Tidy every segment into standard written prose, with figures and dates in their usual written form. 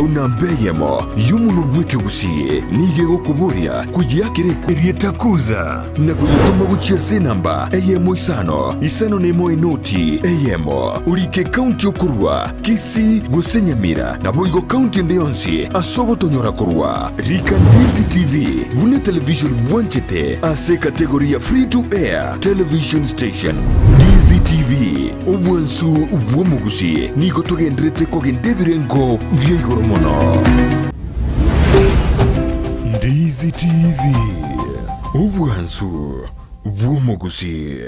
Esau namba eyemo y'omonwa bw'ekegusii nigo egokoboria koyeakera erieta Kuza na koyetoma gochia ase enamba eyemo isano isano nemo enoti eyemo. Orike ekaunti okorua, Kisii gose Nyamira, naboigo kaunti ende yonsi ase ogotonyora korwa. Rika Ndizi TV buna etelevision bwanchete ase ekategori ya Free to Air Television Station. Ndizi TV, obwansu bw'omogusi, nigo togenderete kogenda ebirengo bia igoro mono. Ndizi TV, obwansu bw'omogusi.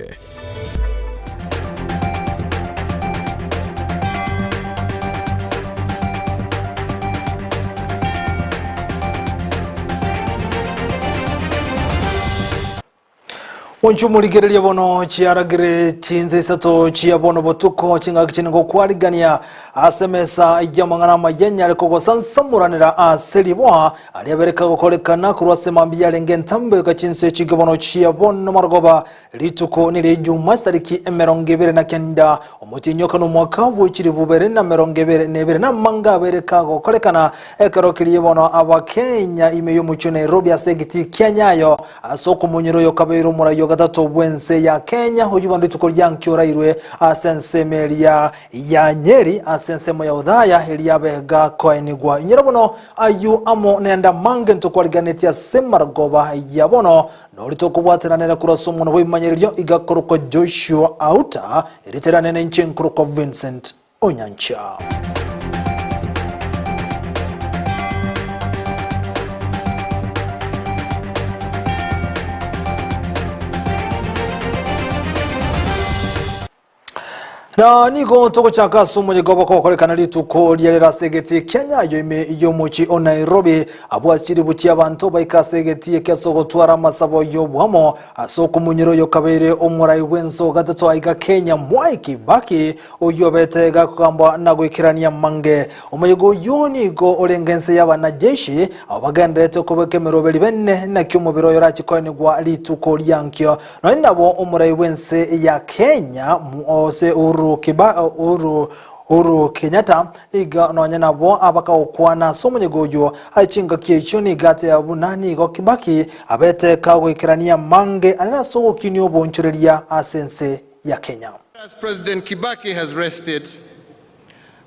Monche omorigereria bono chiaragire chinsa isato chia bono botuko chingaki chine gokwarigania ase emesa y'amang'ana amaya nyare kogosansamoranera ase riboa aria bereka gokorekana korwa ase mambia yarenge entambe goika chinsa echinke bono chia bono marogoba Rituko neri'Ejuma chitariki 29, omotienyi o kane omwaka bwe chilifu bibere na emerongo ebere na ebere, namanga abere kagokorekana ekero keria bono Abakenya ime y'omochie o Nairobi ase egetii kia Nyayo ase okomonyora oyo kabeire omorai o gatato bw'ense ya Kenya oyio bono rituko ria nkio orairwe ase ensemo eria ya Nyeri ase ensemo ya Othaya eria abega koenigwa. Inyora bono ayio amo nende amange ntokwariganetie ase marogoba ya bono. Nori tokobwatananera korwa ase omwana bw'ebimanyererio iga akorokwa Joshua Auta, erieta riane ninche nkorokwa Vincent Onyancha. Na nigo togochaka ase omoyega obokokorekana rituko ria rero ase egetii kia Nyayo ime y'omochie o Nairobi, abwo ase chiribu chi'abanto baika ase egetii eke ase ogotwara amasabo y'oboamo ase okomonyora oyo okabeire omorai bw'ense o gatato aiga Kenya Mwai Kibaki oyio obete gakogambwa na goikerania amange. Omoyega oyio nigo orenge ense y'abanajeshi abo bagendererete kobeka emeroberi bene naki omobere oyo orache koenigwa rituko ria nkio. Nonya nabo omorai bw'ense ya Kenya ose Uhuru Kiba Uhuru Uhuru Kenyatta nigo nonya nabo abakagokwana ase omonyega oyio ase chingaki echio nigo ateba buna nigo Kibaki abete kagoikerania amange anene ase ogokinia oboonchoreria ase ense ya Kenya. As President Kibaki has rested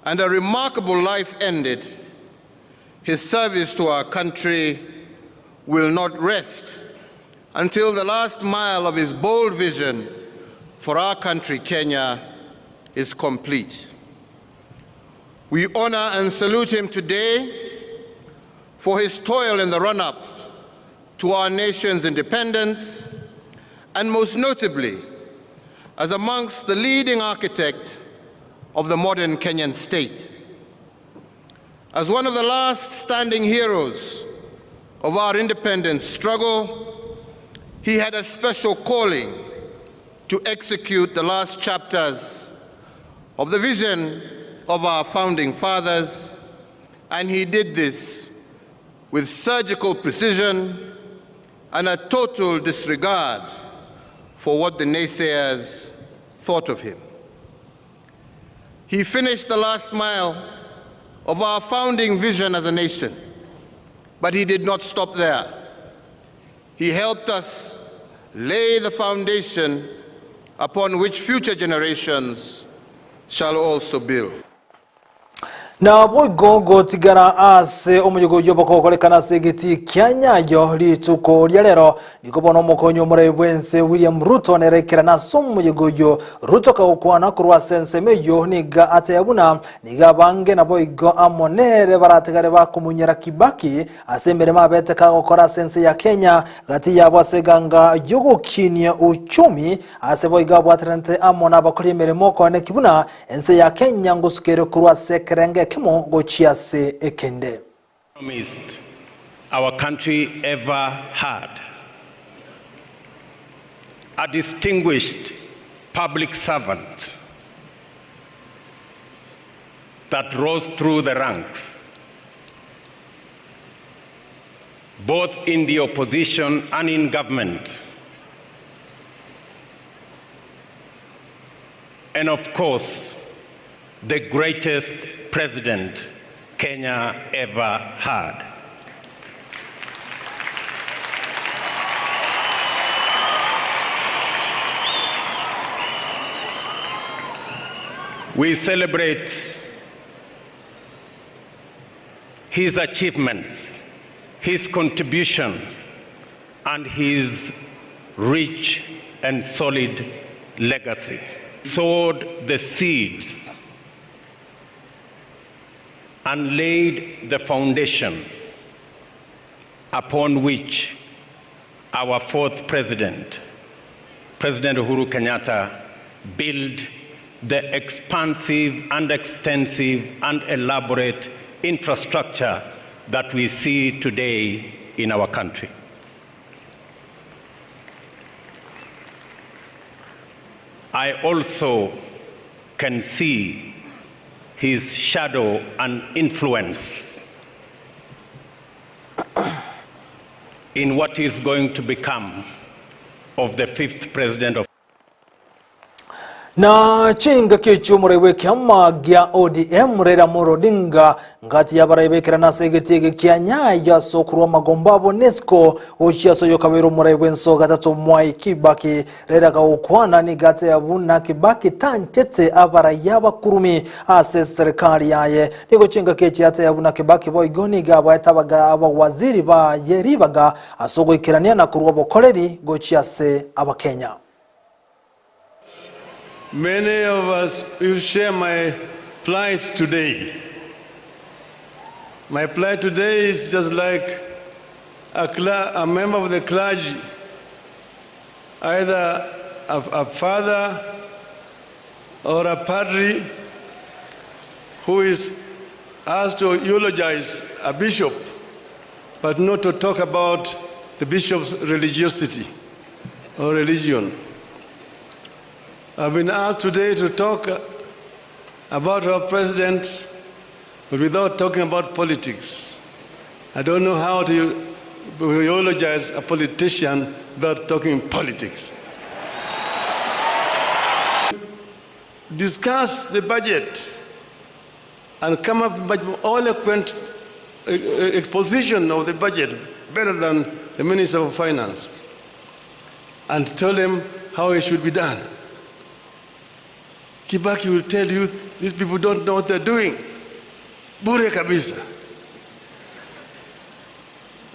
and a remarkable life ended, his service to our country will not rest until the last mile of his bold vision for our country, Kenya, is complete. We honor and salute him today for his toil in the run up to our nation's independence, and most notably, as amongst the leading architect of the modern Kenyan state. As one of the last standing heroes of our independence struggle, he had a special calling to execute the last chapters of the vision of our founding fathers, and he did this with surgical precision and a total disregard for what the naysayers thought of him. He finished the last mile of our founding vision as a nation, but he did not stop there. He helped us lay the foundation upon which future generations shall also build. Naboigo gotigara ase omoyega oyio bokogokorekana ase egetii kia Nyayo rituko ria rero. Nigo bono omokonyi omorai bw'ense William Ruto nere aikerane ase omoyega oyio. Ruto kagokwana korwa ase ensemo eyio nigo ateba buna nigo abange naboigo amo nere baratigare bakomunyera Kibaki ase emeremo abete kagokora ase ense ya Kenya gati yabo ase eganga yogokinia uchumi ase boigo abwateranete amo nabakori emeremo koeneki buna Ense ya Kenya ngosuka ere korwa ase ekerengo ekemo gochia ase ekende. Economist our country ever had. A distinguished public servant that rose through the ranks, both in the opposition and in government. And of course, the greatest president Kenya ever had. We celebrate his achievements, his contribution, and his rich and solid legacy. Sowed the seeds and laid the foundation upon which our fourth president, President Uhuru Kenyatta, built the expansive and extensive and elaborate infrastructure that we see today in our country. I also can see his shadow and influence in what is going to become of the fifth president of Na chingaki echio omorai bw'ekiama gia ODM Raila Amolo Odinga ngati y'abarai bekerana ase egetii eke kia Nyayo ase okorwa amagombo abo Nesco gochia ase oyokabeire omorai bw'ense gatato Mwai Kibaki. Raila gagokwana nigo ateba buna Kibaki tanchete abarai abakurumi ase eserikari yaye. Nigo chingaki echi ateba buna Kibaki boigo nigo abaete abawaziri baye ribaga ase ogoikerania na korwa obokoreri gochia ase abakenya. Many of us will share my plight today. My plight today is just like a, a member of the clergy, either a, a father or a padre who is asked to eulogize a bishop, but not to talk about the bishop's religiosity or religion. I've been asked today to talk about our president, but without talking about politics. I don't know how to eulogize a politician without talking politics. Discuss the budget and come up with eloquent exposition of the budget better than the Minister of Finance and tell them how it should be done. Kibaki will tell you these people don't know what they're doing. Bure kabisa.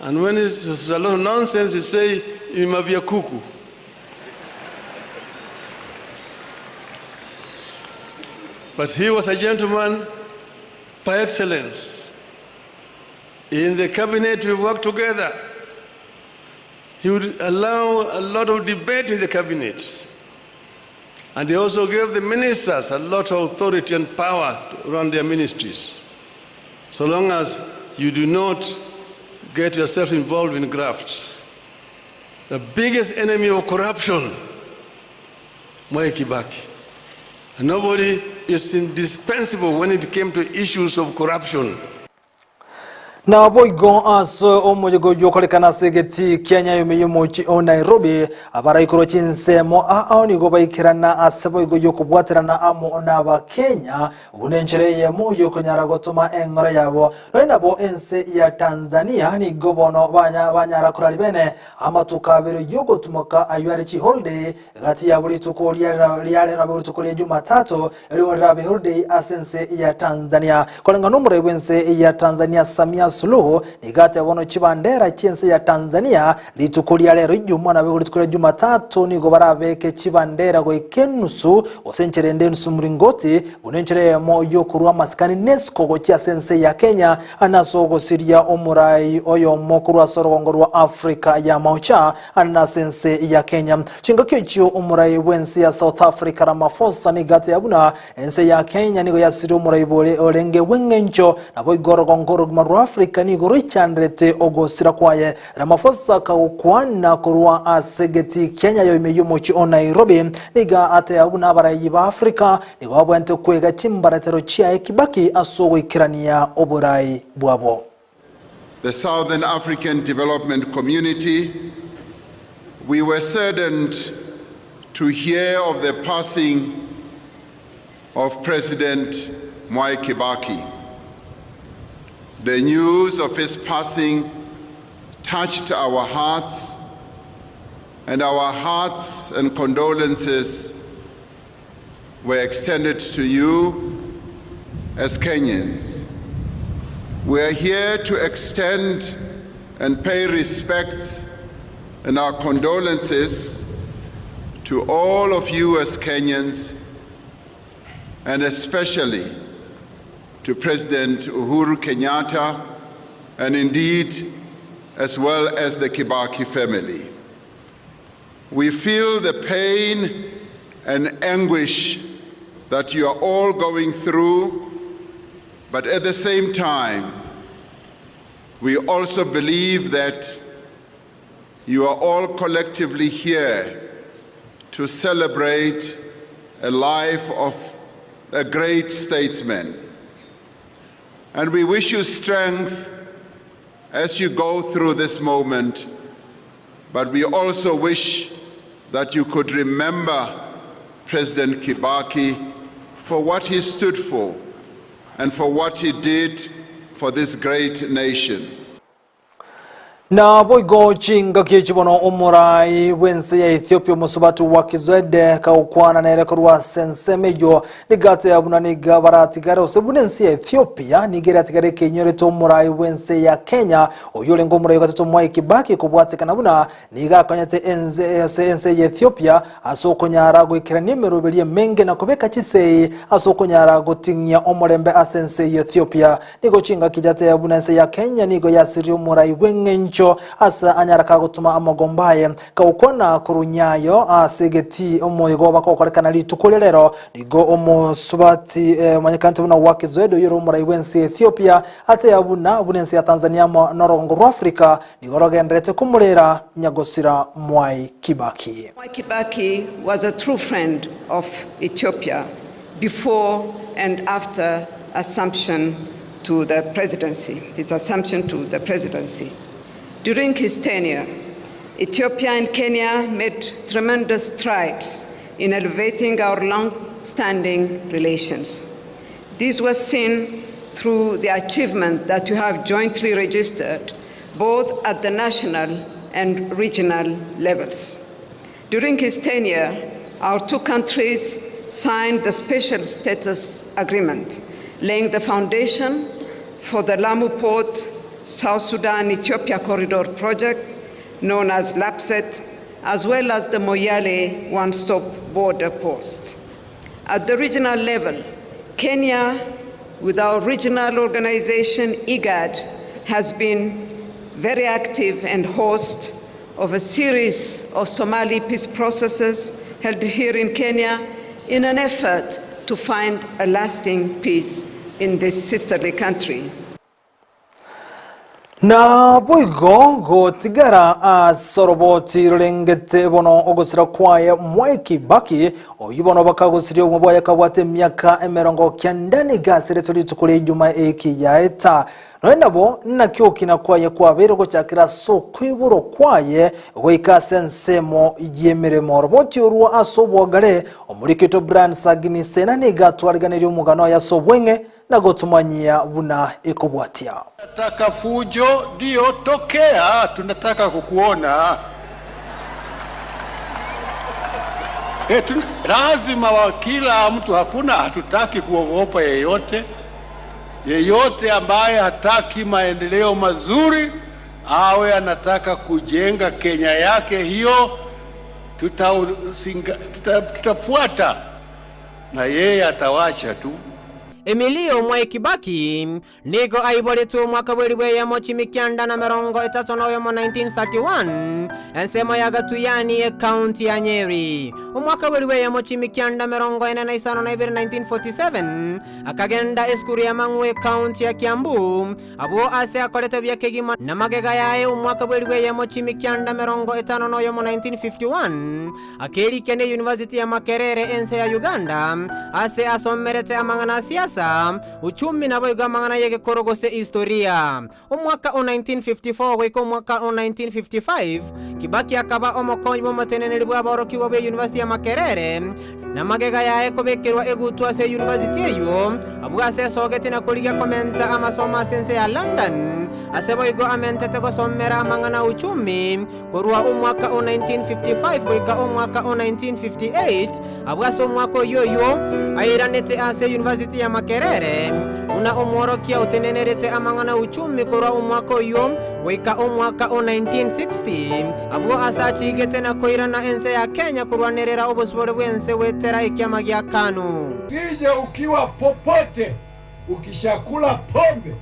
And when it's a lot of nonsense, they say, imavya kuku. But he was a gentleman by excellence. In the cabinet, we worked together. He would allow a lot of debate in the cabinet. And he also gave the ministers a lot of authority and power to run their ministries. So long as you do not get yourself involved in graft. The biggest enemy of corruption, Mwai Kibaki. And nobody is indispensable when it came to issues of corruption. Naboigo ase omoyega oyio okorekana ase egetii kia Nyayo y'omochie o Nairobi, abaraikorwa chinsemo ao nigo baikerana ase boigo y'okobwaterana amo n'Abakenya buna enchera eyemo y'okonyara gotoma eng'ora yabo. Nonya nabo ense ya Tanzania nigo bono banyara korari bene amatuko abere y'ogotumoka ayio are chiholiday Gati yabo rituko riarero abe rituko ria Jumatatu, erimo rirabe holiday ase ense ya Tanzania. Koreng'ana n'omorai bw'ense ya Tanzania Samia Suluhu nigo ateba bono chibandera chi'ense ya Tanzania rituko ria rero Ijumaa naboigo rituko ria Jumatatu nigo barabeke chibandera goika enusu gose enchera ende enusu mlingoti buna enchera eyemo y'okorua amasikani nesiko gochia ase ense ya Kenya nase ogosiria omorai oyomo korwa ase orogongo rwa Africa ya Maocha Ase ense ya Kenya. Chingaki echio omorai bw'ense ya South Africa Ramaphosa nigo ateba buna ense ya Kenya nigo yasire omorai bore orenge bw'eng'encho naboigo orogongo orogima rwa Africa nigo roichanderete ogosira kwaye. Ramaphosa kagokwana korwa ase egetii kia Nyayo ime y'omochie o Nairobi nigo ateba buna abarai ba Africa nigo babwenerete kwega chimbaratero chiaye Kibaki ase ogoikerania oborai bwabo. The Southern African Development Community, we were saddened to hear of the passing of President Mwai Kibaki. The news of his passing touched our hearts, and our hearts and condolences were extended to you as Kenyans. We are here to extend and pay respects and our condolences to all of you as Kenyans, and especially to President Uhuru Kenyatta, and indeed, as well as the Kibaki family. We feel the pain and anguish that you are all going through, but at the same time, we also believe that you are all collectively here to celebrate a life of a great statesman. And we wish you strength as you go through this moment, but we also wish that you could remember President Kibaki for what he stood for and for what he did for this great nation. Naboigo chingaki echi bono omorai bw'ense ya Ethiopia omosubati wa Kizwede kagokwana nere korwa ase ensemo eyio nigo ateba buna nigo baratigare gose buna ense ya Ethiopia nigo eratigare ekenyorete omorai bw'ense ya Kenya oyio orenge omorai o gatato Mwai Kibaki kobwatekana buna nigo akonyete ense ase ense ya Ethiopia ase okonyara goikerania emeroberi emenge na kobeka chisei ase okonyara goting'ia omorembe ase ense ya Ethiopia. Nigo chingaki chiateba buna ense ya Kenya nigo yasirie omorai bw'eng'encho ase anyara kagotoma amagombo aye kagokwana korwa Nyayo ase egetii omoyega bakokorekana rituko ria rero. Nigo omosubati omanyekanete buna Waki Zwede oyio ore omorai bw'ense ya Ethiopia ateba buna buna ense ya Tanzania amo norogongo rwa Africa nigo rogenderete komorera nyagosira Mwai Kibaki. Mwai Kibaki was a true friend of Ethiopia before and after assumption to the presidency, his assumption to the presidency. During his tenure, Ethiopia and Kenya made tremendous strides in elevating our long-standing relations. This was seen through the achievement that you have jointly registered, both at the national and regional levels. During his tenure, our two countries signed the Special Status Agreement, laying the foundation for the Lamu Port South Sudan-Ethiopia Corridor project, known as LAPSSET, as well as the Moyale One-Stop Border Post. At the regional level, Kenya, with our regional organization IGAD, has been very active and host of a series of Somali peace processes held here in Kenya in an effort to find a lasting peace in this sisterly country. Naboigo gotigara ase oroboti rorengete bono ogosira kwaye Mwai Kibaki, oyio bono bakagosiria obogima bwaye kabwate emiaka 90 nigo aseretwe rituko ria Ijumaa eki yaeta. Nonya nabo, naki ogokina kwaye kwabeire gochakera ase okoiborwa kwaye goika ase ensemo y'emeremo. Oroboti orwo ase obwogare, omoriki oito Brian Sagini Sena nigo atwariganirie omogano oye ase obweng'e na gotomanyia buna ekobwatia. Tunataka fujo ndio tokea, tunataka kukuona. E, tun, lazima wa kila mtu, hakuna, hatutaki kuogopa yeyote. Yeyote ambaye hataki maendeleo mazuri awe anataka kujenga Kenya yake hiyo, tutafuata na yeye atawacha tu. Emilio Mwai Kibaki nigo aiboretwe omwaka bw'elifu eyemo chimikianda na 31, 1931, ensemo ya Gatuyani ekaunti ya Nyeri. Omwaka bw'elifu eyemo chimikianda 45, 1947, Akagenda esukuru y'amang'u ekaunti ya Kiambu, abwo ase akorete buya kegima, na magega yaye omwaka bw'elifu eyemo chimikianda 51, 1951, akerikia ne University ya Makerere ense ya Uganda, ase asomerete amang'ana a siasa, uchumi naboigo amang'ana y'egekoro gose historia. Omwaka o 1954 goika omwaka o 1955, Kibaki akaba omokonyi bw'omoteneneri bw'aborokigwa bw'Eyunivasiti ya Makerere. Na magega yaye kobekerwa egutwa ase eyunivasiti eyio, abwo ase esogete na korigia komenta amasomo ase ense ya London, ase boigo amentete gosomera amang'ana a uchumi korwa omwaka o 1955 goika omwaka o 1958, abwo ase omwaka oyio oyio airanete ase eyunivasiti ya Makerere buna omworokia otenenerete amang'ana a uchumi korwa omwaka oyio goika omwaka o 1960, abwo ase achigete na koirana ense ya Kenya korwanerera obosibore bw'ense goetera ekiama gia KANU. Usije ukiwa popote ukishakula pombe.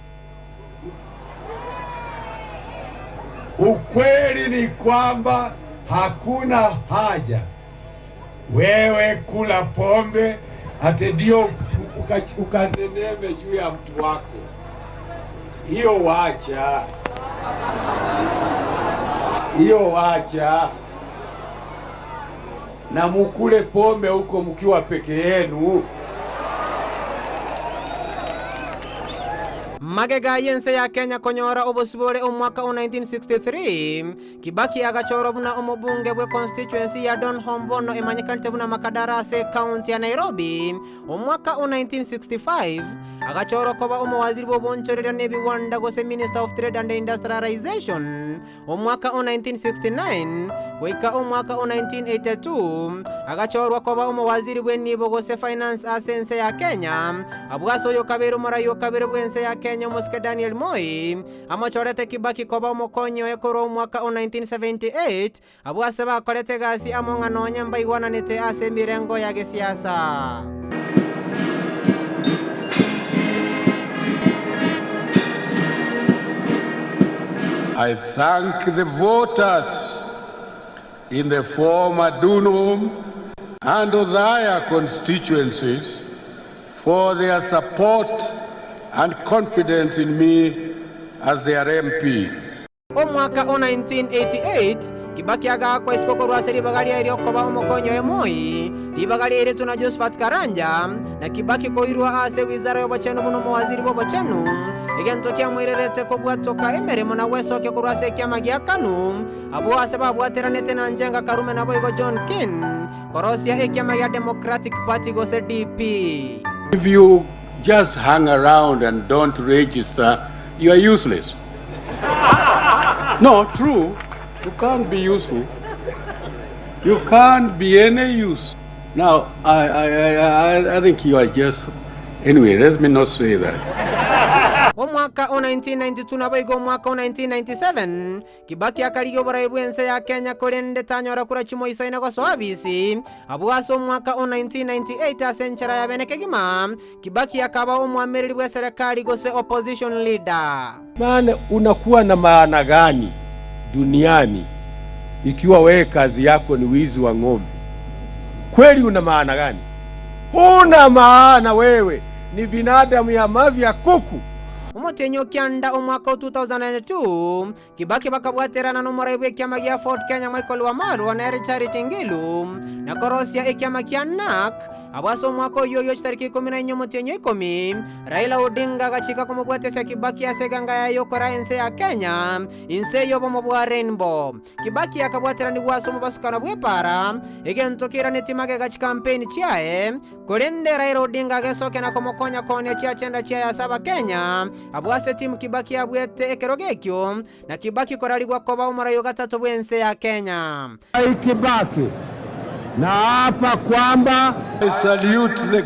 Ukweli ni kwamba hakuna haja wewe kula pombe ati ndio ukaneneme juu ya mtu wako. Hiyo wacha, hiyo wacha, na mukule pombe huko mkiwa peke yenu. Magega y'ense ya Kenya konyora obosibore omwaka o 1963, Kibaki agachorwa buna omobunge bwe constituency ya Donholm bono emanyekanete buna Makadara ase ekaunti ya Nairobi. Omwaka o 1965, agachorwa koba omowaziri bw'obonchoreria na ebiwanda gose Minister of Trade and Industrialization. Omwaka o 1969 goika omwaka o 1982, agachorwa koba omowaziri bw'enibo gose Finance ase ense ya Kenya, abwo ase oyokabeire omorai o kabere bw'ense ya Kenya omosike Daniel Moi, amochorete Kibaki koba omokonyi oye korwa omwaka o 1978, Abwo ase bakorete egasi amo ng'a nonya mbaigwananete ase emirengo ya gesiasa. I thank the voters in the former Dunham and Othaya constituencies for their support and confidence in me as their MP. Omwaka o 1988, Kibaki agaakwa isiko korwa ase ribaga riaye ri'okoba omokonyi oye Moi, ribaga riairetwe na Josphat Karanja, na Kibaki koirwa ase wizara y'obochenu buna omowaziri bw'obochenu, egento kiamoirerete kobwatoka emeremo na gwesokia korwa ase ekiama gia KANU, abwo ase babwateranete na Njenga Karume naboigo John Kin, korosia ekiama gia Democratic Party gose DP. If you just hang around and don't register, you are useless. No, true. You can't be useful. You can't be any use. Now, I, I, I, I think you are just. Anyway, let me not say that. Omwaka o 1992 naboigo omwaka o 1997, Kibaki akarigia oborai bw'ense ya Kenya korende tanyora kura chimoisaine gosoa abisi. Abwo ase omwaka o 1998 ase enchera ya bene kegima, Kibaki akaba omwamereri bw'eserekari gose opposition leader. Maana unakuwa na maana gani duniani ikiwa wewe kazi yako ni wizi wa ng'ombe? Kweli una maana gani? Huna maana wewe, ni binadamu ya mavi ya kuku. Omotienyi o kianda omwaka o 2002, Kibaki bakabwaterana nomorai bw'ekiama gia Ford Kenya Michael Wamalwa nere Charity Ngilu, na korosia ekiama kia Narc. Abwo ase omwaka oyio oyio chitariki ikomi na inye omotienyi o ikomi, Raila Odinga agachika komobwatesia Kibaki ase eganga yaye y'okoraa ense ya Kenya inse y'obomo bwa Rainbow. Kibaki akabwateranigwa ase omobasukano bw'epaara, egento keiranetie magega chikampeni chiaye, Korende Raila Odinga agesokia na komokonya koonia chiachenda chiaye ase Abakenya, abwo ase timu Kibaki abuete ekerogo ekio, na Kibaki korarigwa koba omorai o gatato bw'ense ya Kenya. Mwai Kibaki, naapa kwamba. I salute the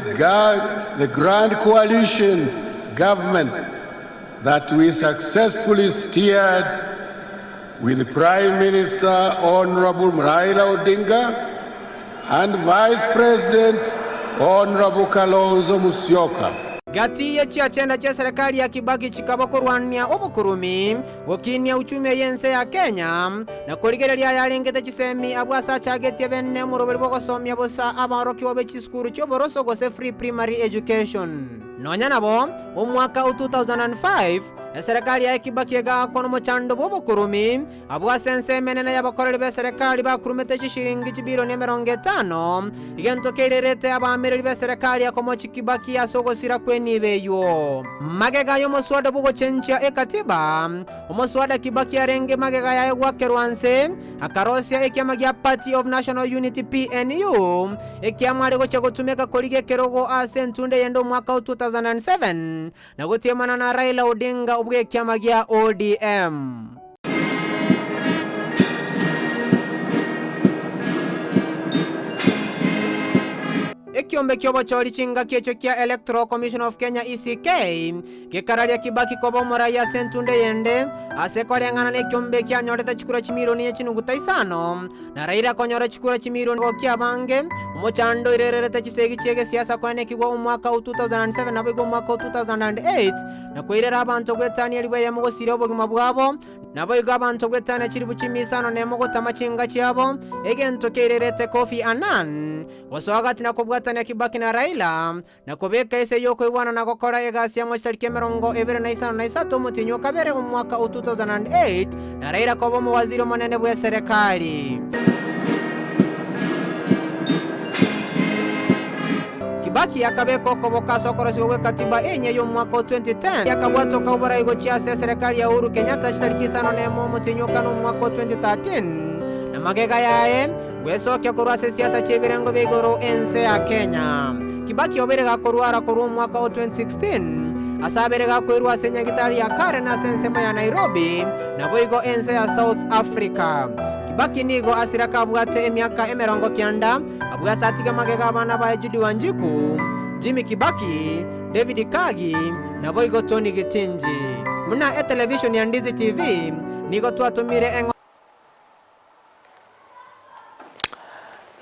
the Grand Coalition Government that we successfully steered with Prime Minister Honorable Raila Odinga and Vice President Honorable Kalonzo Musyoka. Gati ye chiachenda chi'eserekari ya Kibaki chikaba korwania obokurumi, gokinia uchumi y'ense ya Kenya, na korigereria ayarengete chisemi abwo ase achagetie bene omoroberi bw'ogosomia bosa abaorokigwa be chisukuru chi'oboroso gose free primary education. Nonya nabo, omwaka o 2005, Eserekari yaye Kibaki egaakwa nomochando bw'obokurumi, abwo ase ensemo enene y'abakoreri b'eserekari bakurumete chishiringi chibilioni 50, egento keirerete abaamereri b'eserekari akomochi Kibaki ase ogosira kw'enibo eyio. Magega y'omoswada bw'ogochenchia ekatiba, omoswada Kibaki arenge magega yaye gwakerwa nse, akarosia ekiama gia Party of National Unity, PNU, ekiama are gochia gotumeka korigia ekerogo ase entunde eyende omwaka o 2007. Na gotiemana na Raila Odinga obw'ekiama gia ODM. Ekiombe ki'obochori chingaki echio kia Electoral Commission of Kenya, ECK, gekararia Kibaki koba omorai ase entunde eyende ase koreng'ana nekiombe ekianyorete chikura chimilioni chinuguta isano Na Raila konyora chikura chimilioni gokia abange, omochando oirererete chisegi chi'egesiasa koenekigwa omwaka o 2007 naboigo omwaka o 2008, na koirera abanto goetania elifu eyemo gosiria obogima bwabo, naboigo abanto goetania chilifu chimisano nemo gotama chinka chiabo, egento keirerete Kofi Annan gosoa gati na kobwatania Kibaki na Raila. Na kobeka ase ey'okoigwana na gokora egasi amo chitariki 23 omotienyi o kabere omwaka o 2008, na Raila koba omowaziri omonene bw'eserekari. Kibaki akabeka okoboko ase okorosigwa gw'ekatiba enyia y'omwaka o 2010, akabwatoka oborai gochia ase eserekari ya Uhuru Kenyatta chitariki 51 omotienyi o kane omwaka o 2013, na magega yaye, Gwesokia korwa ase siasa chi'ebirengo bia igoro ense ya Kenya. Kibaki obeire gakorwara korwa omwaka o 2016, ase abeire gakoirwa ase enyagitari ya Karen ase ensemo ya Nairobi, naboigo ense ya South Africa. Kibaki nigo asire kabwate emiaka 90, abwo ase atige magega abana baye Judy Wanjiku, Jimmy Kibaki, David Kagi, naboigo Tony Githinji. Buna etelevishoni ya Ndizi TV, nigo twatomire eng'o.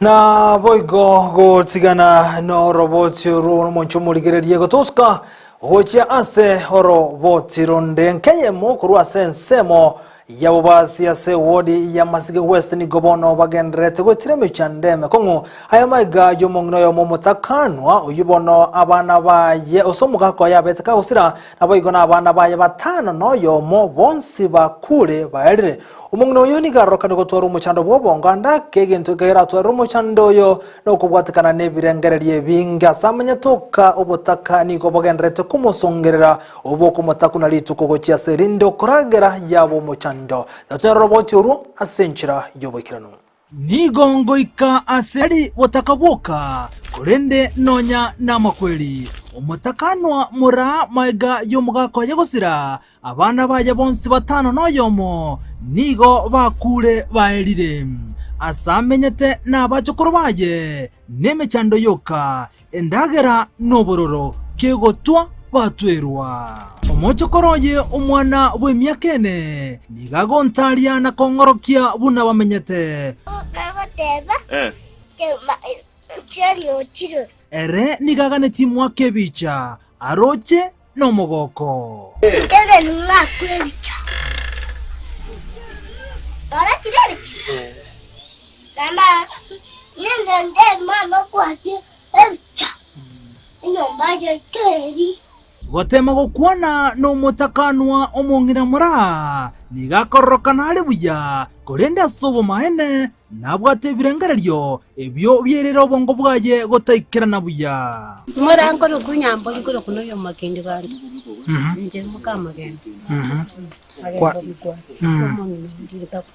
Na boigo gotigana noroboti orwo nomonche omorigererie gotosuka gochia ase oroboti ronde nkeyemo korwa ase ensemo ya bobasi ase wodi ya Masige West nigo bono bagendererete goetera emechando emekong'u aya maiga y'omong'ina oyomo omotakanwa oyio bono abana baye ase omogaka oye abete kagosira naboigo na abana baye batano noyomo bonsi bakure baerire Omong'ina oyo nigo arorokane gotwara omochando bw'obongo ande ake egento ekegera atwarire omochando oyo nokobwatekana nebirengererio ebinge ase amanyete oka obotaka nigo bogendererete komosongerera obokomotakuna rituko gochia ase erinde okoragera yaba omochando. Totonyore oroboti orwo ase enchera y'oboikeranu. Nigo ngoika ase ari botaka bwoka, korende nonya namakweri. Omotakanwa moraa magega y'omogaka oye gosira, Abana baye bonsi batano noyomo nigo bakuure baerire. Ase amenyete nabachokoro baye nemechando yoka, endagera nobororo, kegotwa batwerwa. Omochokoro oye omwana bw'emiaka ene nigo agontaria na kong'orokia buna bamenyete. Ere nigo aganetie mwake ebicha, aroche nomogoko. Inche ning'akwe ebicha. Oratire ebicha? Mama, ninche nde mama kwake ebicha. Enyomba yaito eri. Gotema gokwana nomotakanwa omong'ina moraa, nigo akororokana are buya, korende ase obomaene Nabwate ebirengererio ebio biairire obongo bwaye gotaikerana buya. Mora nkorokwa Nyambori nkorokwa noyo omokendi banto inche moka amagembe magembe bikwa omong'ina ndintako.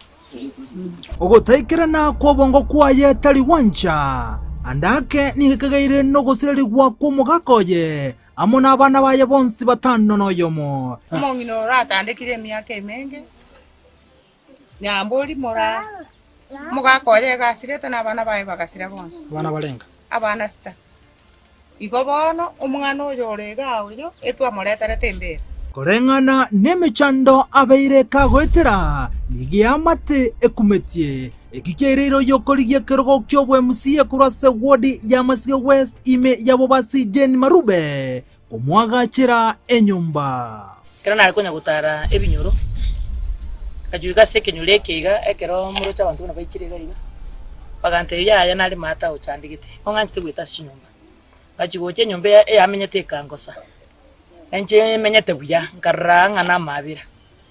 Ogotaikerana kw'obongo kwaye tari gwancha, ande ake nigo ekegeire nogosirerigwa kw'omogaka oye amo nabana baye bonsi batano noyomo. Omong'ina oro atandekire emiaka emenge. Nyambori moraa, omogaka oye iga asirete na abana baye bagasira bonsi. Abana barenga? Abana sita. Igo bono omwana oyo ore igaa oyo etwamoreterete embera. Koreng'ana nemechando abeire kagoetera, nigo eamate ekumetie. Eki kiaireire oyokorigia ekerogo ki'oboMCA korwa ase ward ya Masige West ime ya Bobasi Jane Marube Komoagachera enyomba. Ekero nare konya gotara ebinyoro, ngachuika ase ekenyoro eke iga, ekero moroche abanto buna baichire iga iga, bagantebia yaya nare maate ochandegete, nigo ng'anchete goeta ase chinyomba. Ngachia gocha enyomba eyamenyete ekangosa. Na inche menyete buya, nkarora ng'a namaabera.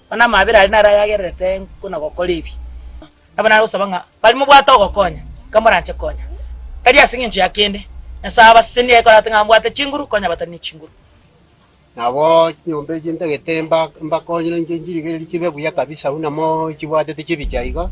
Bono amaabera aria naro ayagererete nkona gokora ebi. Nabo nagosaba ng'a baria mobwate ogokonya, nkamoranche konya, tari ase engencho ya kende, Nyasae abasesenie ekero ate ng'a mbwate chinguru, konya abatari ne chinguru. Nabo chinyomba echi ntagete mbakonyire inche nchirigererie chibe buya kabisa buna mochibwatete chibicha iga.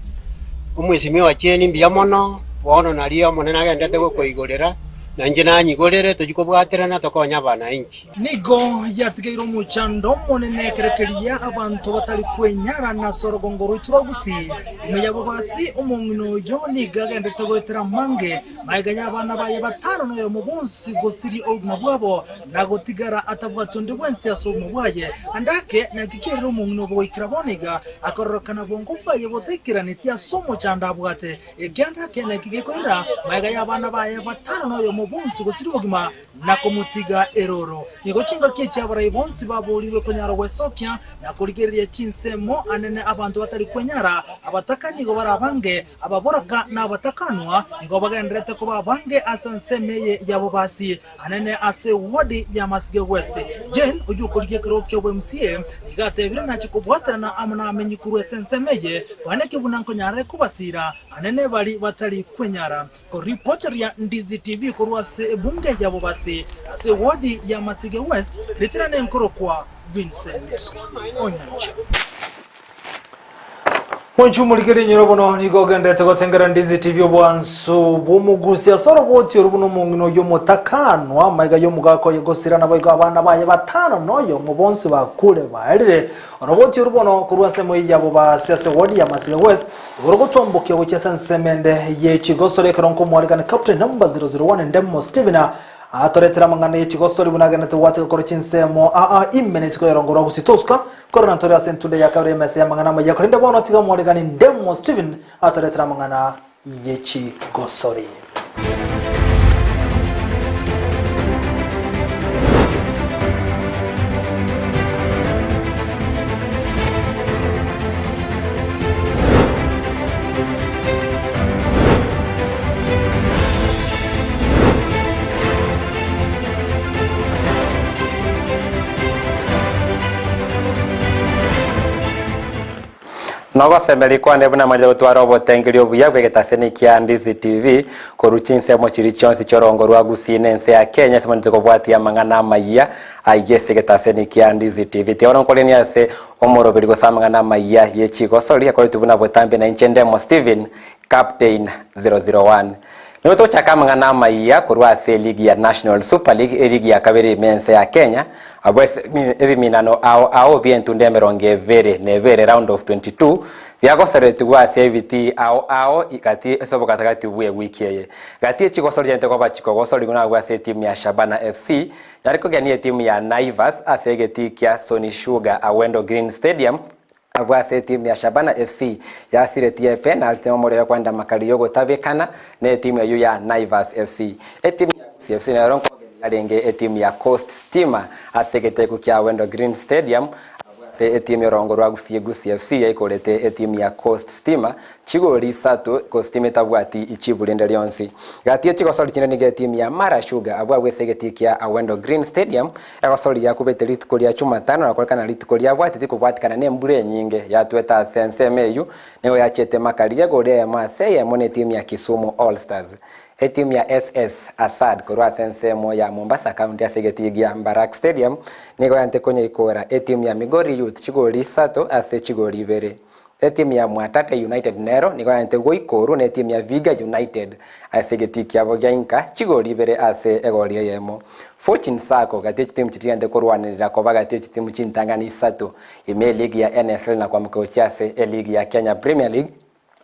Omwesimia ochieni mbuya mono, bono nario Omonene agenderete gokoigorera, na inche nanyigorere tochie kobwaterana tokonye abananchi. Nigo yatigeire omochando omonene ekero keria abanto batari kwenyara nase orogongo rwaito rwa Gusii. Ime y'abobasi, omong'ina oyo nigo agenderete goetera amange magega y'abana baye batano noyomo bonsi gosiria obogima bwabo na gotigara atabwati onde bwensi ase obogima bwaye. Ande ake naki kerire omong'ina obo goikera bono iga, akororokana bwongo bwaye botaikeraneti ase omochando abwate. Ekianda ake naki gekoirera magega y'abana baye batano noyomo bonsi gosiria obogima na komotiga eroro. Nigo chingaki echi abarai bonsi baboorigwe konyara gwesokia na korigereria chinsemo anene abanto batari kwenyara, abataka nigo bare abange, ababoraka na abatakanwa nigo bagendererete koba abange ase ensemo eye y'abobasi anene ase ward ya Masige West. Jane oyio okorigia ekerogo kia obo-MCA nigo atebire nache kobwaterana amo namenyi korwa ase ensemo eye koaneke buna nkonyarare kobasira anene bari batari kwenyara. Koripoteria Ndizi TV korwa ase ebunge ya Bobasi ase ewodi ya Masige West, ritina nenkorokwa Vincent Onyancha. Mwanchi omorikeri enyoro bono nigo ogenderete gotengera Ndizi TV obwansu bw'omogusi ase oroboti oru buna omong'ina oyio omotakanwa amaiga y'omogaka oye gosira naboigo abana baye batano noyomo bonsi bakure baerire Oroboti oru bono korwa ensemo ya Bobasi ase ward ya Masige West, igoro gotwambokia gochia ase ensemo ende ye chigosori ekero nkomwarigani Captain number 001 Ndemo Stephen atoretera amang'ana ye chigosori buna agenderete goacha gokora chinsemo aa ime na isiko y'orongo rwa Gusii Toska korana ntore ase entunde ya kabere y'emesa y'amang'ana amaya korende bono tiga omwarigani Ndemo Stephen atoretera amang'ana ye chigosori. Nogosemeria kwane buna manyete gotwara obotengeri obuya bw'egetaseni kia Ndizi TV korwa chinsemo chiria chionsi chi'orongo rwa Gusii na ense ya Kenya ase manyete kobwatia amang'ana amayia ayio ase egetaseni kia Ndizi TV. Tiga bono nkorenie ase omoroberi gose amang'ana amayia ye chigosori akoretwe buna botambe na inche Ndemo Stephen Captain 001. Nigo togochaka amang'ana amayia korwa ase eligi ya National Super League, eligi ya kabere ime ense ya Kenya, abwo ase ebiminano ao ao bi'entunde emerongo ebere na ebere, round of 22, biagoseretigwe ase ebitii ao ao gati ase obogatagati bw'ewiki eye. Gati echigosori chiarente koba chikogosorigwa nabwo ase etimu ya Shabana FC yare kogenia etimu ya Naivas ase egetii kia Sony Sugar Awendo Green Stadium, Abwo ase etimu ya Shabana FC yasiretie epenalty nomorero yokwenda makari yogotabekana na etimu eyio ya Naivas FC. Etimu ya Gusii FC nero nkogenia yarenge etimu ya Coast Stima ase egeteku kia Awendo Green Stadium abwo ase etimu yorongo rwa Gusii Gusii FC yaikorete etimu ya Coast Stima Chigori isato, gose timu etabwati ichibu rinde rionsi. Gati ye chigosori chinde nigo etimu ya Mara Sugar abwo abwo ase egetii kia Awendo Green Stadium egosori yakubete rituko ria Chumatano na korekana rituko riabwate tikobwatikana na embura enyinge yatwete ase ensemo eyio nigo yachiete makari egori eyemo ase eyemo na etimu ya Kisumu All Stars. Etimu ya SS Assad korwa ase ensemo ya Mombasa County ase egetii gia Mbarak Stadium nigo yante konyeikora etimu ya Migori Youth chigori isato ase chigori ibere. Etimu ya Mwatate United nero nigo yaente goikorwa netimu ya Vihiga United ase egetii kiabo gia inka chigori ibere ase egori eyemo. Fortune Sacco gati ye chitimu chiria chiaente korwanerera koba gati ye chitimu chintang'ani isato ime eligi ya NSL na kwamboka gochia ase eligi ya Kenya Premier League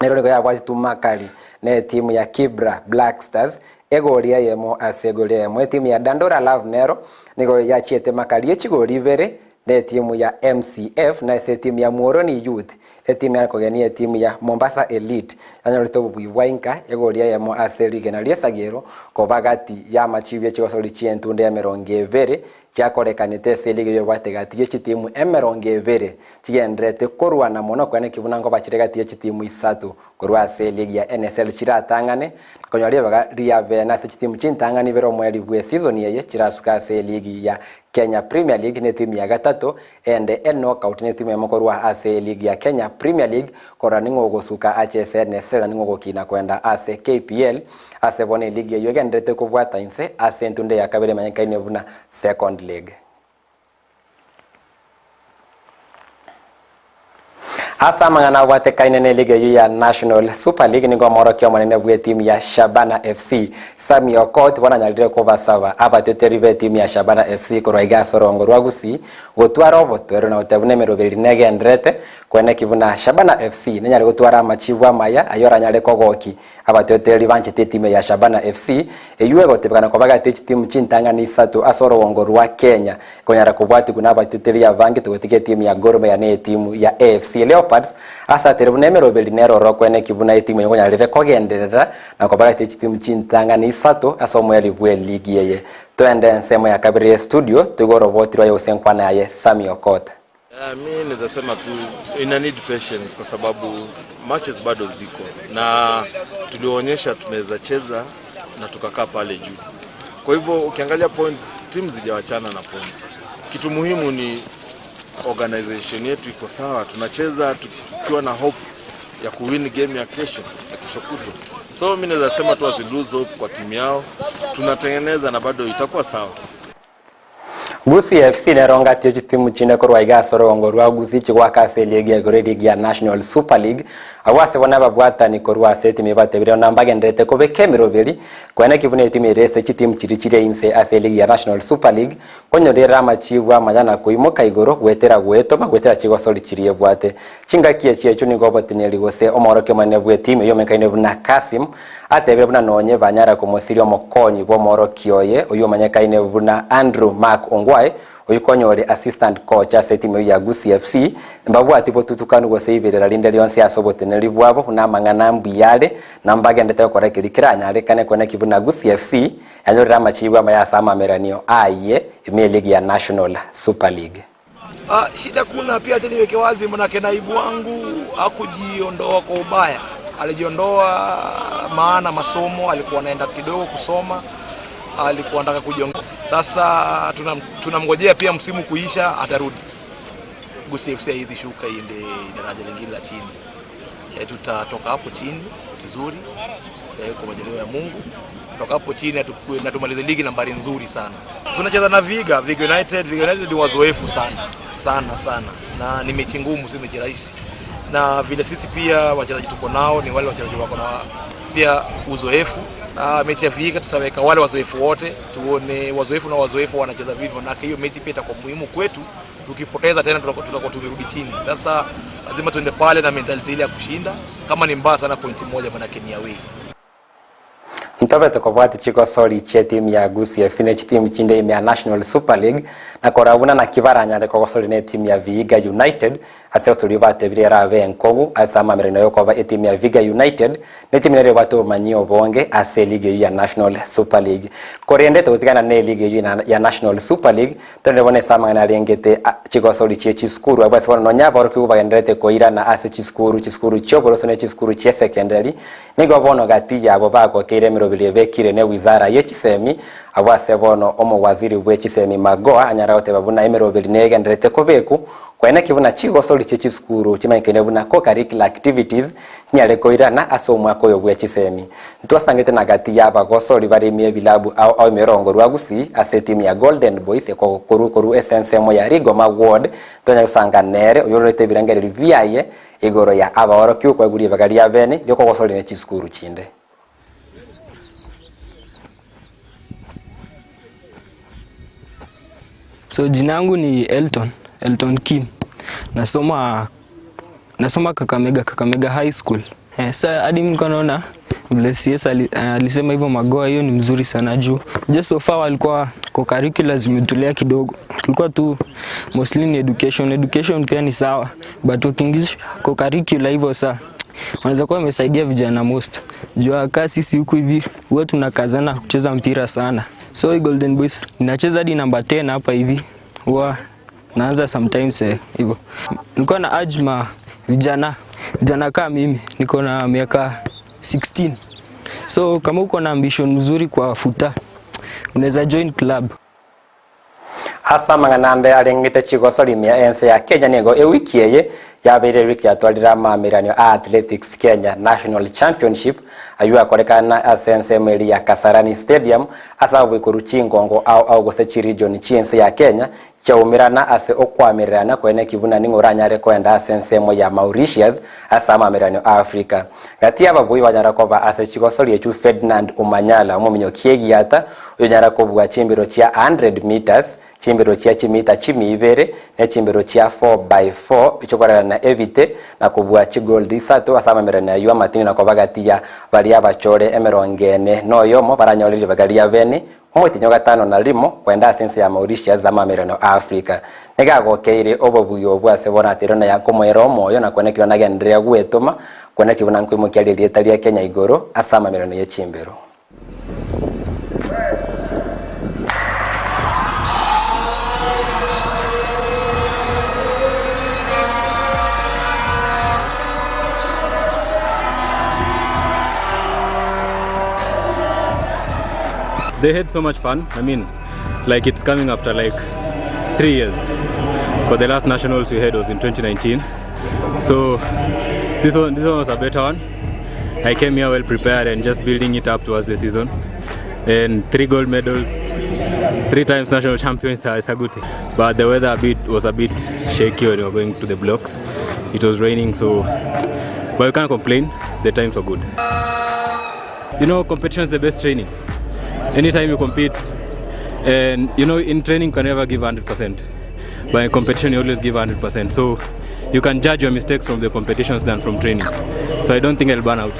nero nigo yabwatitwe makari ne etimu ya Kibra Black Stars egori eyemo ase egori eyemo. Etimu ya Dandora Love nero nigo yachiete makari ye chigori ibere Netimu ya MCF na ase etimu ya Muhoroni Youth, etimu yare kogenia etimu ya Mombasa Elite yanyorete obobui bwa inka egori eyemo ase rigena ri'esagero koba gati y'amachibu ye chigosori chi'entunde emerongo ebere chiakorekanete ase eligi y'obwate gati ye chitimu 20 chigendererete korwana mono koeneki buna nkoba chire gati ye chitimu isato korwa ase eligi ya NSL chiratang'ane na konyora ribaga ria bene ase chitimu chintang'ani ibere omoerio bw'esizoni eye chirasuke ase eligi ya Kenya Premier League netimu ya gatato ende enokout netimu eyemo korwa ase eligi ya Kenya Premier League korora ning'o ogosuka ache ase NSL na ning'o ogokina koenda ase KPL ase bono eligi eyio egendererete kobwata inse ase entunde ya kabere emanyekaine buna Second League. Ase amang'ana abwatekaine n'eligi eyio ya National Super League nigo omorokia omonene bw'etimu ya Shabana FC Sammy Okot bono anyarire kobasaba abateteri b'etimu ya Shabana FC korwa iga ase orongo rwa Gusii gotwara obotwero na goteba buna emeroberi negendererete koeneki buna Shabana FC nenyare gotwara amachibu amaya ayio aranyare kogoki Abateteri banchete etimu ya Shabana FC eyio egotebekana koba gati ye chitimu chintang'ani isato ase orogongo rwa Kenya ekonyara kobwatigwa nabateteri abange togotiga etimu ya Gor Mahia na etimu ya AFC Leopards ase atere buna emeroberi nero orokweneki buna etimu eyio ekonyarire kogenderera na koba gati ye chitimu chintang'ani isato ase omoerio bwe ligi eye. Toende ensemo ya kabere ye studio toigwe oroboti rwaye gose enkwana yaye Sammy Okot. Mi naweza sema tu ina need patience kwa sababu matches bado ziko na tulionyesha tunaweza cheza na tukakaa pale juu. Kwa hivyo ukiangalia points, timu zijawachana na points. Kitu muhimu ni organization yetu iko sawa, tunacheza tukiwa na hope ya kuwin game ya kesho na kesho kutwa. So mi naweza sema tu wasi lose hope kwa timu yao, tunatengeneza na bado itakuwa sawa. Gusii FC nero ngatie chitimu chinde korwa iga ase orogongo rwa Gusii chigoaka ase eligi ya igoro eligi ya National Super League. Abwo ase bono ababwatani korwa ase etimu eye batebire buna mbagendererete kobeka emeroberi koeneki buna etimu ere ase chitimu chiria chire inse ase eligi ya National Super League konyorera amachibu amaya na koimoka igoro goetera goetoma goetera chigosori chiria ebwate. Chingaki echi echio nigo oboteneri gose omoorokia omonene bw'etimu eyio omenkaine buna Kassim Atebire buna nonye banyara komosiria omokonyi bw'omoorokia oye, oyio omanyekaine buna Andrew Mark Ongwae, oyio konya ore assistant coach ase etimu eyio ya Gusii FC, mbabwati botutukanu gose iberera rinde rionsi ase oboteneneri bwabo buna amang'ana mbuya are na mbagendete gokora keria keranyarekane koeneki buna Gusii FC yanyorire amachibu amaya ase amameranio aye ime eligi ya National Super League. Ah, shida kuna pia, acha niweke wazi, manake naibu wangu hakujiondoa kwa ubaya, alijiondoa maana masomo alikuwa anaenda kidogo kusoma, alikuwa anataka kujiongeza. Sasa tunamngojea pia msimu kuisha, atarudi. Gusii FC haiwezi shuka iende daraja lingine la chini. E, tutatoka hapo chini vizuri e, kwa majaliwa ya Mungu kutoka hapo chini na tumalize ligi nambari nzuri sana. Tunacheza na Viga, Viga United. Viga United ni wazoefu sana sana sana, na ni mechi ngumu, si mechi rahisi, na vile sisi pia wachezaji tuko nao ni wale wachezaji wako na pia uzoefu. Na mechi ya Vihiga tutaweka wale wazoefu wote, tuone wazoefu na wazoefu wanacheza vipi, manake hiyo mechi pia itakuwa muhimu kwetu. Tukipoteza tena tutakuwa tumerudi chini. Sasa lazima tuende pale na mentality ile ya kushinda. Kama ni mbaya sana pointi moja, manake ni away. Ntobete kobwatia chigosori chi'etimu ya Gusii FC ne chitimu chinde ime ya National Super League na korora buna naki baranyare kogosoria ne etimu ya Vihiga United ase osoria batebire erabe enkogu ase amamererano yokoba etimu ya Vihiga United netimu nere ebwate obomanyi obonge ase eligi eyio ya National Super League. Korende togotigana ne eligi eyio ya National Super League Torende bono ase amang'ana arengete chigosori chie chisukuru, abwo ase bono nonya aborokigwa bagendererete koirana ase chisukuru, chisukuru chi'oboroso ne chisukuru chi'esekendari, nigo bono gati yabo bagokeire emeroberi ebekire ne wizara ye chisemi, abwo ase bono omowaziri bwe chisemi Magoha anyara goteba buna emeroberi negendererete kobeku Koeneki buna chigosori chie chisukuru chimanyekaine buna co-curricular activities chinyare koirana ase omwaka oyo bwe chisemi. Ntwasangete na gati ya abagosori baremie ebilabu ao ao emerongo rwa Gusii ase etimu ya Golden Boys ekokorwa korwa ase ensemo ya Rigoma Ward ntonyare gosanga nere oyororete ebirengererio biaye igoro ya abaorokia okoegwa ribaga ria bene riokogosoria ne chisukuru chinde. So jina yangu ni Elton, Elton Kim. Nasoma nasoma Kakamega, Kakamega High School. Eh, sa hadi mimi naona vile CS alisema hivyo Magoha, hiyo ni mzuri sana juu just so far walikuwa kwa curriculum zimetulia kidogo, tulikuwa tu mostly ni education. Education pia ni sawa but wakiingisha kwa curriculum hivyo saa wanaweza kuwa wamesaidia vijana most. Juu kaa sisi huku hivi huwa tunakazana kucheza mpira sana. So hii Golden Boys ninacheza hadi namba 10 hapa hivi. Huwa naanza sometimes eh, hivyo. Nilikuwa na urge ma vijana vijana kama mimi niko na miaka 16. So kama uko na ambition mzuri kwa futa unaweza join club. Ase amang'ana ande arengete chigosori ime ense ya Kenya nigo ewiki eye yabeire ewiki yatwarire amaamereranio a Athletics Kenya National Championship ayio akorekana ase ensemo eria ya Kasarani Stadium ase agoikorwa chingongo ao ao gose chiregion chiense ya Kenya chiaumerana ase okoamererana koeneki buna ning'o oranyare koenda ase ensemo ya Mauritius ase amaamereranio a Africa. Gati y'ababui banyara koba ase chigosori echio Ferdinand Omanyala omominyoki egiata Oyonyara kobua chimbero chia 100 metres, chimbero chia chimita chimia ibere, ne chimbero chia 4×4 chikorerana ebite, na kobua chigold isato ase amamererano ayio amatindi na koba gati ya baria abachore emerongo ene na oyomo baranyore ribaga ria bene, omotienyi o gatano na rimo, kwenda ase ense ya Mauritius amamererano a Africa. Nigo agokeire obobui obwo ase bono ateirwe na yakomoera omoyo na kwenekirwe nagendereria gwetoma, kwenekirwe buna nkoimokia rieta ria Kenya igoro ase amamererano ye chimbero. They had so much fun. I mean, like it's coming after like three years. For the last nationals we had was in 2019. So this one, this one was a better one. I came here well prepared and just building it up towards the season. And three gold medals, three times national champions is a good thing. But the weather a bit was a bit shaky when we were going to the blocks. It was raining, so but we can't complain. The times were good. You know, competition is the best training. Anytime you compete, and you know, in training you can never give 100%. But in competition you always give 100%. So you can judge your mistakes from the competitions than from training. So I don't think I'll burn out.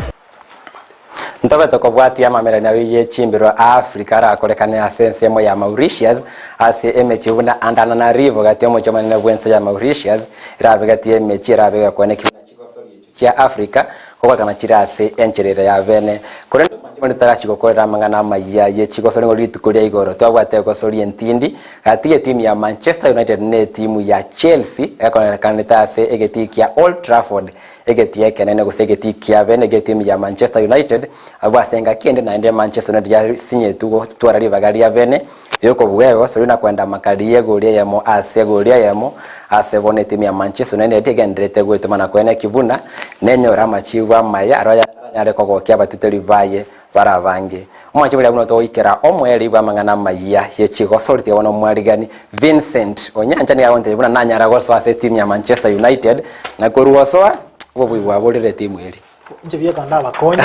Ntobe tokobwatia amamererania ye chimbero a Africa arakorekane ase ensemo ya Mauritius ase emechie buna Antananarivo gati omochie omonene bw'ense ya Mauritius erabe gati y'emechie erabe egekone buna chigosori echio chia Africa gokorekana chire ase enchera ere ya bene. Korende omwanchi one tarachi gokorera amang'ana amayia ye chigosori ng'o rituko ria igoro twabwate egosori entindi Gati y'etimu ya Manchester United na etimu ya Chelsea ekonerekanete ase egetii kia Old Trafford, egetii ekenene gose egetii kia bene gi'etimu ya Manchester United, abwo ase engaki ende naende Manchester United yasinyetwe gotwara ribaga ria bene ri'okobua egosori na kwenda amakari y'egori eyemo ase egori eyemo ase bono etimu ya Manchester United egendererete gwetoma na koeneki buna nenyore amachibu amaya aro ayaranyare kogokia abatuteri baye Bare abange. Omwanche boria buna togoikera omoerio bw'amang'ana amayia ye chigosori tiga bono omwarigani Vincent Onyancha nigo agontebia buna nanyara gosoa ase etimu ya Manchester United na korwa gosoa obobui bwaborire etimu eria. Inche bieka ndabakonye.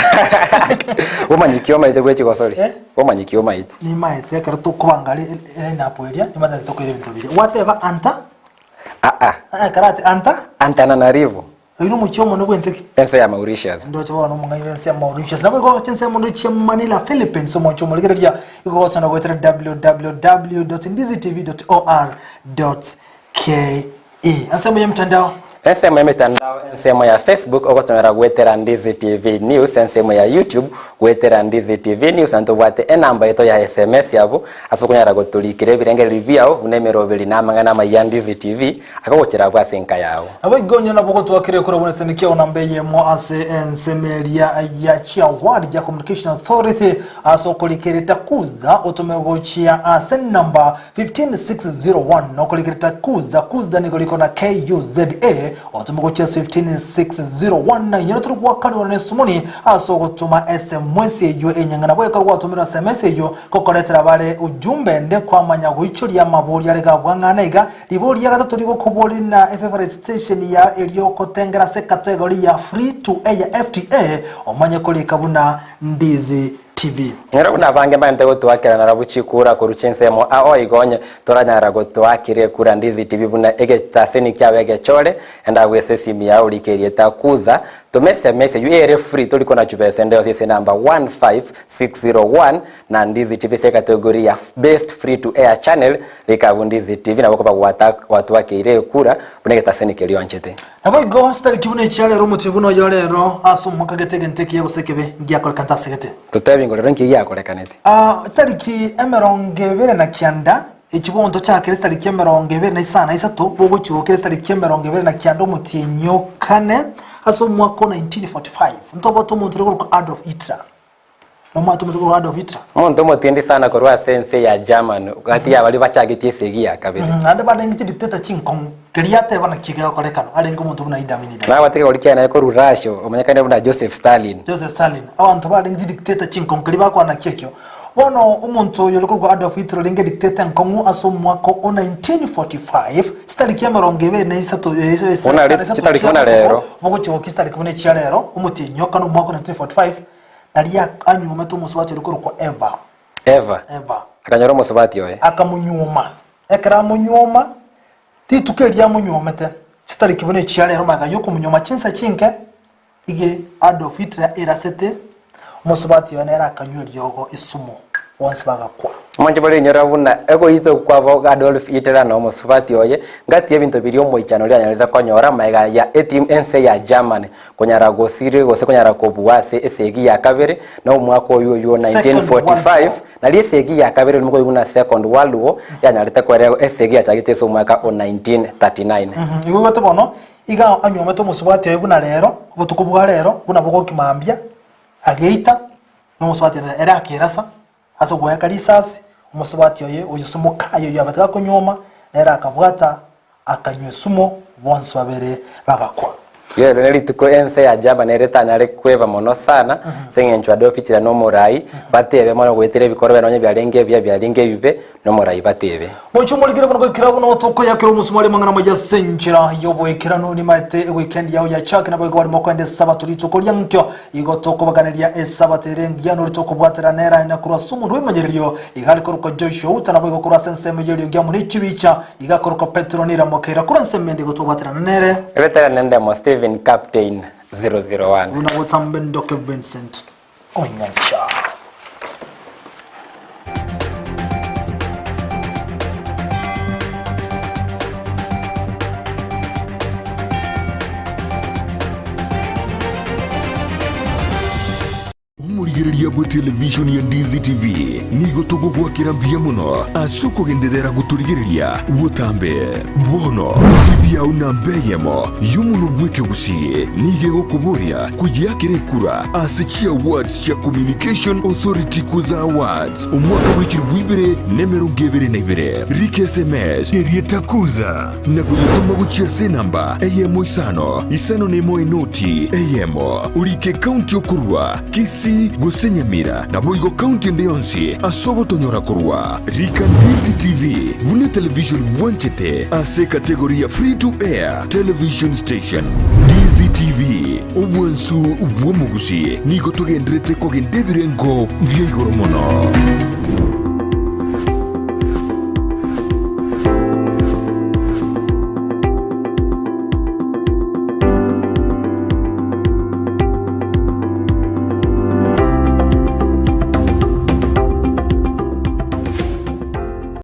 Bomanyiki omaete bwe chigosori? Eh? Bomanyiki omaete? Nimaete ekero tokobanga line up eria, nimaete tokoira ebinto biria. Gwateba anta? Aa. Ekero ati anta? Antananarivo. Oyio nomochie omonene bw'ense ki? Ense ya Mauritius. Ndoche bono omong'aini bw'ense ya Mauritius. Nabo igo chinsemo ndo chia Manila, Philippines, omochie omorigereria igo gosona goetera www.ndizitv.or.ke. Ensemo y'emtandao. Ensemo y'emetandao, ensemo ya Facebook ogotomera goetera Ndizi TV News, ensemo ya YouTube goetera Ndizi TV News, na ntobwate enamba yaito ya SMS yabo ase okonyara gotorikera ebirengererio biao buna emeroberi na amang'ana amaya ya Ndizi TV Akogochera abwo ase enka yao. Naboigo onye nabo gotwakire korwa buna esani kiao namba eyemo ase ensemo eria ya chiaward ya Communication Authority ase okorikereta kuza otome gochia ase namba 15601 okorikereta kuza kuza nigo riko na KUZA otome gochia ase 15601 inye tori gwakanirwa na esumuni ase ogotoma SMS eyio enyang'ana boigo gwatomera SMS eyio gokoretera bare ujumbe ende kwamanya goichoria amaborio are gabwang'ana iga Ribori ria gatato rigokoboria na efavourite station ya erio gotengera ase category ya Free to Air FTA omanye korika buna Ndizi TV. Nero buna abange mbaente gotoakera narabwo chikura korwa chinsemo ao igo onye toranyara gotoakera ekura Ndizi TV buna egetaseni kiabo egechore, enda agwo ase esimi yao orike erieta Kuza. Toma SMS eywo ere free tori kona chibesa ende yonsi ase enamba 15601 na Ndizi TV ase ekategori ya best free to air channel rika abwo Ndizi TV nabo okoba gwata gwatwakeire ekura buna egetaseni keria oanchete. Naboigo chitariki buna echia rero omotienyi buna oyo rero ase omwaka gete egento ekiya gose ekebe ngiakorekanete ase gete. Totebi ng'o rero nki giakorekanete? Chitariki 29 Echibonto chiakera chitariki 23 bogochia gokera chitariki 29 omotienyi o kane ase omwaka o 1945. Ntobwate omonto ore korokwa Adolf Hitler. Nomwate omonto korokwa Adolf Hitler? Omonto omotindi sana korwa ase ense ya Germany gati y'abaria bachagetie esegi ya kabere. Naende barenge chidictator chinkong'u. Keria ateba nakio gegokorekana. Arenge omonto buna Idi Amin Dada. Nabwate ekegori kiaye naye korwa Russia omanyekane buna Joseph Stalin. Joseph Stalin. Abanto barenge chidictator chinkong'u keria bakwana nakio ekio. Bono omonto oyo ore korokwa Adolf Hitler orenge dictator enkong'u ase omwaka o 1945, chitariki 23 Buna ri- chitariki buna rero. bogochia gokia chitariki buna echia rero, omotienyi o kane omwaka o 1945, naria anyuomete omosubati ore korokwa Eva. Eva. Eva. Akanyora omosubati oye. Akamonyuoma. Ekero amonyuoma, rituko erio amonyuomete, chitariki buna echia rero magega y'okomonyuoma chinsa chinke, Ige Adolf Hitler erasete, omosubati oye nere akanywa eriogo esumu, bonsi bagakwa. Omonche barinyora buna egoitwa kwabo Adolf Hitler na omosubati oye ngati y'ebinto biria omoichano oria anyarete konyora magega ya etimu ense ya Germany konyara gosiria gose konyara kobua ase esegi ya kabere na omwaka oywo oywo 1945 nario esegi ya kabere orimo koigwa buna Second World War yanyarete koera esegi yachagete ase omwaka o 1939. Igo igwete bono Iga anyuomete omosubati oye buna rero, obotuko bwa rero, buna bogokia mambia, ageita, na omosubati ere ere akerasa ase ogoeka risasi, omosubati oye oyio mokaye oyio abete gakonyuoma, nere akabwata, akanywa esumo, bonsi babere bagakwa. Rirorio ne rituko ense ya Germany ere etanyare kweba mono sana, ase eng'encho Adolf Hitler na omorai, batebe mono goetera ebikorwa biaye nonye biarenge ebiya biarenge ebibe, Nomorai batebe. Mochie omorikire buna goikera buna otokoyakera omosumari amang'ana amaya ase enchera y'oboikeranu nimaete ewikendi yao yachake naboigo barimo koenda esabato rituko ria nkio igo tokobaganeria esabato ere engiya nori tokobwaterana eraina korwa ase omonto bw'emanyererio iga are korokwa Joshua Uta naboigo korwa ase ensemo y'eriogi amo ne chibicha iga akorokwa Petero niramokeira korwa ensemo ende igo twabwaterana nere Veteran Endemo Stephen Captain 001. Buna botambe ndoke Vincent Onyancha. Omorigereria bwe television ya Ndizi TV nigo togogwakera mbuya mono ase okogenderera gotorigereria botambe. Bono TV yao namba eyemo y'omonwa bw'ekegusii nigo egokoboria koyeakera ekura ase chiawards chia Communication Authority Kuza Awards omwaka bwe chilifu ibere na emerongo ebere na ibere. Rika sms erieta Kuza na koyetoma gochia ase enamba eyemo isano isano na emo enoti eyemo. Orike ekaunti okorua, Kisii gose Nyamira, naboigo kaunti ende yonsi ase ogotonyora korwa. Rika Ndizi TV buna etelevision bwanchete ase ekategori ya Free to Air Television Station. Ndizi TV, obwansu bw'omogusi, nigo togenderete kogenda ebirengo bia igoro mono.